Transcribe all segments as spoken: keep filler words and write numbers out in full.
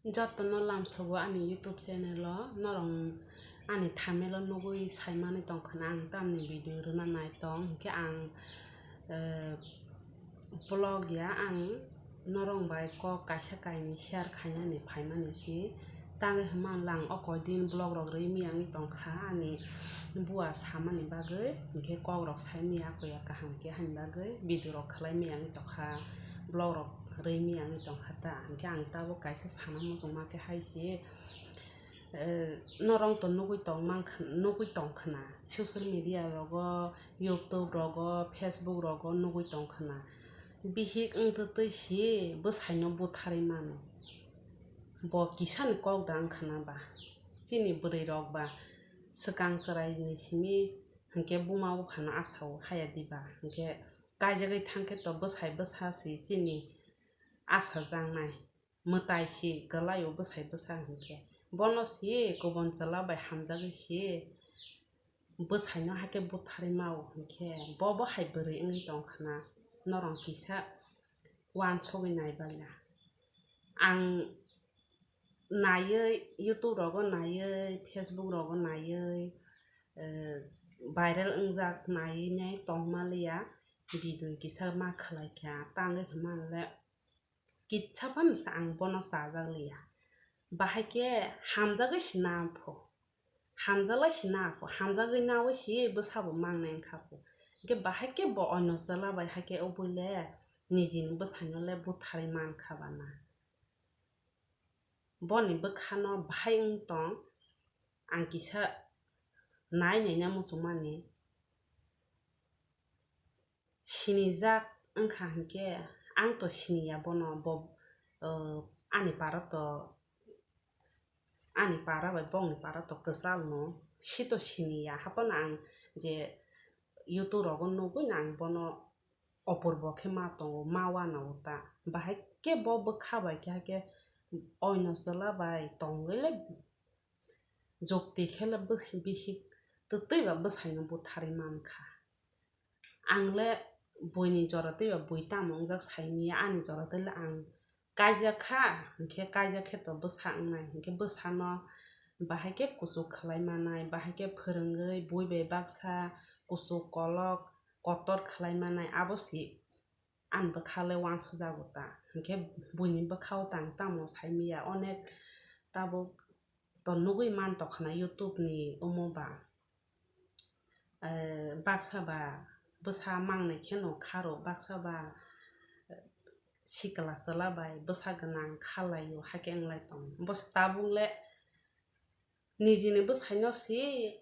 Jotono lamsogo ani YouTube channel o, norok ani thumbnail o nugwi saimani tongkha na ang tamni video rwna nai tong, hinkhe ang, eh, vlog ya, ang norok bai kok kaisa kainwi share khainani phaimani se. Tangwi hwnma lang o koidin vlog rok rwi miyangwi tongkha, ani bua samani bagwi, hinkhe kok rok sai miya koya kaham khe hani bagwi video rok khlai miyangwi tongkha, vlog rok rwi miyangwi tongkha ta, hinkhe ang tabuk kaisa sana muchungma khe hai se, eh, norok to nugwi tong mankha, nugwi tongkhna social media rogo, YouTube rogo, Facebook rogo nugwi tongkhna. Bihik wngtwi twi si bwsaino butharwi mano. Bo kisani kok da wngkhana ba? Chini bwrwi rok ba swkang chwraini simi hinkhe buma buphano asao haya diba? Hinkhe kaijagwi thangkhe to bwsai bwsa si chini asajaknai. Mwtai si kwlaio bwsai bwsa hinkhe. Bono si kubun chwla bai hamjagwi si bwsaino hakhe butharwi mao hinkhe bo bo hai bwrwi wngwi tongkhana, norok kisa uansugwi naibaila. Ang naiwi, YouTube rogo naiwi, Facebook rogo naiwi, eh, viral wngjak naiwi nai tongma liya, video kisa ma khlai kha, tangwi hwnma le kitsa phano sa ang bono chajak liya. Bahai khe hamjagwi si na pho. Hamjaklai si na pho. Hamjagwi naui si bwsabo mangnai wngkha pho. Hinkhe bahai khe bo oino chwla bai haikhe obwi le nijini bwsaino le butharwi mankha ba na. Boni bwkhano bahai wng tong, ang kisa nai naina muchungmani. Sinijak wngkha hinkhe ang to siniya bono, bo, o, ani para to, ani para bai bongni para to kwchalno, si to siniya. Haphano ang je YouTube rogo nugwino ang bono opor bo khe ma tongo, ma uanao ta. Bahai khe bo bwkha bai khe, hakhe oino chwla bai tongwi le jukti khe le bihik twtwi ba bwsaino butharwi mankha. Ang le buini jora twi ba bui tamo wngjak saimiya, ani jora twi le ang kaijak kha, hinkhe kaijak khe to bwsa wngnai, hinkhe bwsano bahai khe kuchuk khlai manai, bahai khe phwrwngwi bui bai baksa kuchuk kolok kotor khlai manai, abo si ani bwkha le uansujago ta, hinkhe buini bwkhao tang tamo saimiya, onek tabuk to nugwi man tongkhana YouTube ni omo ba. Eh, baksa ba bwsa mangnai kheno kharo, baksa ba, eh, sikla chwla bai bwsa gwnang khalaio, hakhe wnglai tongo. Bo se tabuk le nijini bwsaino si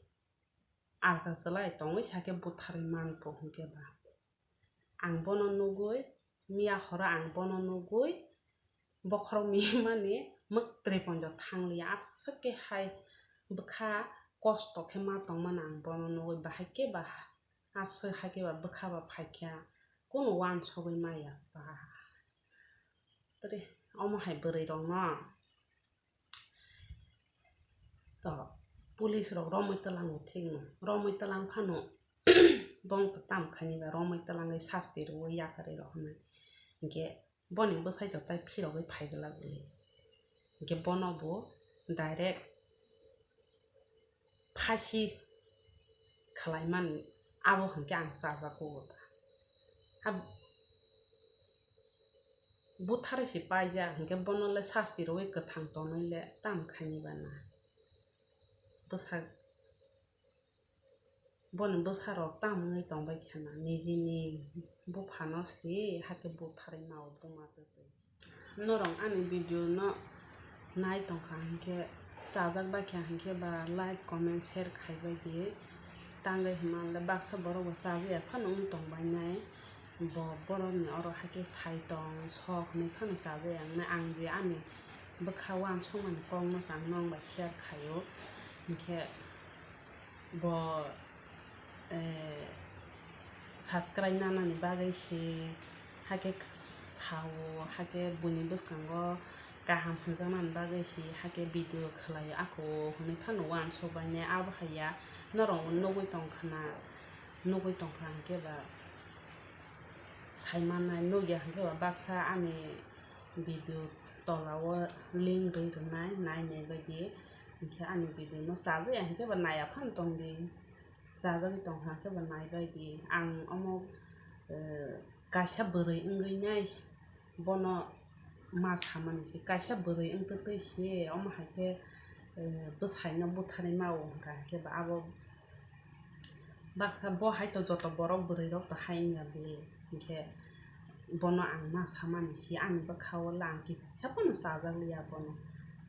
alka chwlai tongwi sakhe butharwi man pho hinkhe ba. Ang bono nugwi, miya horo ang bono nugwi, bokhorok mimani mwktwi poito thangliya, aswk khe hai bwkha kosto khe ma tongmani ang bono nugwi, bahai khe ba aswk hai khe ba bwkha ba phaikha, kunu uansugwi maya ba. Tei omo hai bwrwi rokno. To police rok romwi twlango thikno, romwi twlang phano bong to tam khaini ba romwi twlangwi sasti rwwi yakarwi rok hwnwi. Hinkhe boni bwsai to tai phirogwi phai glak le. Hinkhe bono bo direct phasi khlai man, abo hinkhe ang chajago ta. Ha, butharwi se paijak, hinkhe bono le sasti rwwi kwthang tonwi le tam khaini ba na. Bwsa, boni bwsa rok tam wngwi tongbai kha na, nijini buphano se hakhe butharwi mao buma twtwi. Norok ani video no nai tongkha hinkhe, chajak bai kha hinkhe ba like, comment, share khai bai di. Tangwi hwnma le baksa borok bo chajakya phano wng tong bai nai. Bo borok ni oro hakhe sai tong sok hinwi phano chajakya wngnai. Ang je ani bwkha uansukmani kok no se ang norok bai share khaio. Hinkhe bo, eh, subscribe nanani bagwi se, hakhe sao, hakhe buini bwskango kaham hwnjaknani bagwi se, hakhe video khlaio, ako hwnwi phano uansuk bai nai. Abo hai ya, norok nugwi tong khna, nugwi tong kha hinkhe ba sai mannai, nukya hinkhe ba baksa ani video tola o link rwi rwnai, nainai baidi. Hinkhe ani video no chajak ya hinkhe bo naiya phano tongdi, chajagwi tongkha hinkhe bo naibaidi. Ang omo, eh, kaisa bwrwi wngwi nai bono ma samani se, kaisa bwrwi wngtwi twi se omo hai khe, eh, bwsaino butharwi mao hwnkha hinkhe bo abo baksa bo hai to joto borok bwrwi rok to hai wngya bwlwi hinkhe bono ang ma samani se ani bwkha o le ang kisa phano chajak liya bono.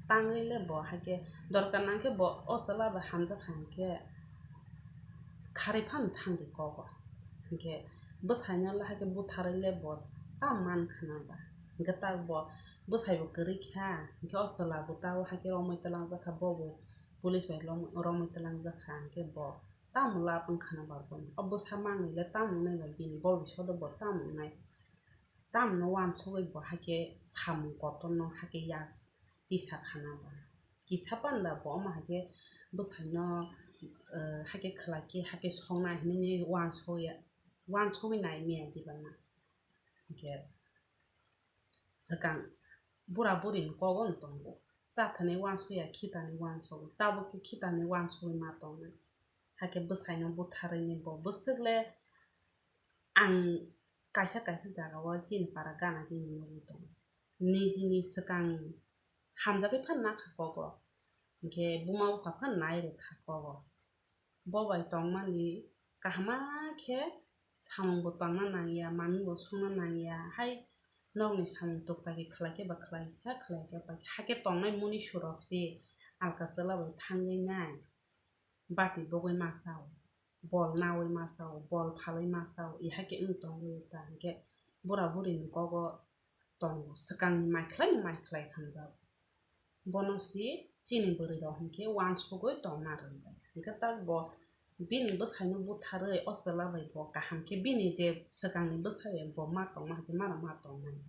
Tangwi le bo hai khe dorkar nang khe bo o chwla bai hamjak kha hinkhe kharwi phano thangdi kogo. Hinkhe bwsaino le hai khe butharwi le bo tamo man khna ba. Hinkhe tak bo bwsai bo kwrwi kha, hinkhe o chwla bo tao hai khe romwi twlangjak kha, bo bo police bai lom-, romwi twlangjak kha, hinkhe bo tamo lab wng khna ba bo. O bwsa manwi le tamo wngnai ba bini bobisot o bo tamo wngnai. Tamo no uansugwi bo hai khe samung kotor no hai khe yak tisa khana ba. Kisa panda bo omo hai khe bwsai no, eh, hai khe khlai khe hai khe songnai hinwi uansugwi, uansugwi nai miya diba na. Hinkhe swkang bura buri ni kogo no tongo. Chathani uansugya khitani uansugwi, tabuk khe khitani uansugwi ma tongnai. Hai khe bwsai no butharwi ni bo bwswk le ang kaisa kaisa jaga o chini para gana gini nugwi tongo. Nijini swkang hamjagwi phano nakha kogo, hinkhe buma bupha phano nai rwkha kogo. Bo bai tongmani kaham khe samung bo tangna nangya, manwi bo songna nangya, hai nokni samung tukta khe khlai khe ba khlai kha, khlai khe ba kha khe tongnai muni surok se alka chwla bai thangwi nai, bati bogwi ma sao. Bol nawi ma sao, bol phalwi ma sao, i hai khe wng tongwi ta hinkhe bura buri ni kogo tongo, swkang ni mai khlai ni mai khlai hamjak. Bono si chini bwrwi rok hinkhe uansugwi tongna rwngbai. Hinkhe tak bo bini bwsai no butharwi o chwla bai bo kaham khe bini je swkang ni bwsai bai bo ma tongma hinkhe mano ma tongnai.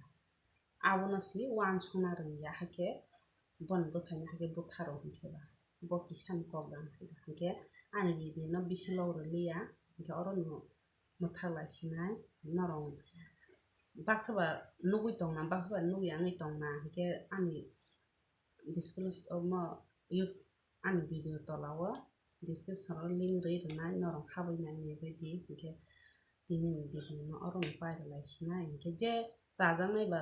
Abono si uansukna rwngya, hakhe boni bwsaino hakhe butharo hinkhe ba bo kisani kok dang thangkha. Hinkhe ani video no bisingo rwliya, hinkhe oro no mwthak lai sinai norok baksa ba nugwi tongna, baksa ba nugwi wngwi tongna, hinkhe ani disclose omo ani video tola o description o link rwi rwnai, norok habwi nainai baidi. Hinkhe tini ni video no oro no pairwlai sinai, hinkhe je chajaknai ba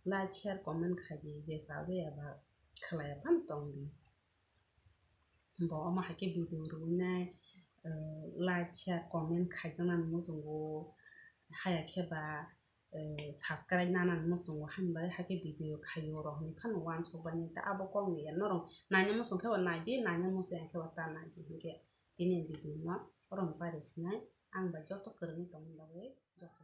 like, share, comment khaidi, je chajaya ba khlaiya phano tongdi. Bo omo hai khe video rwinai, eh, like, share, comment khaijaknani muchungo, haya khe ba, eh, subscribe nanani muchungo, haini bagwi hakhe video khaio rok hinwi phano uansukbaini ta abo kokni ya norok naina muchung khe bo naidi, naina muchung ya khe bo ta naidi. Hinkhe tini video no oro no pairi sinai, ang bai joto kwrwngwi tongmani bagwi joto.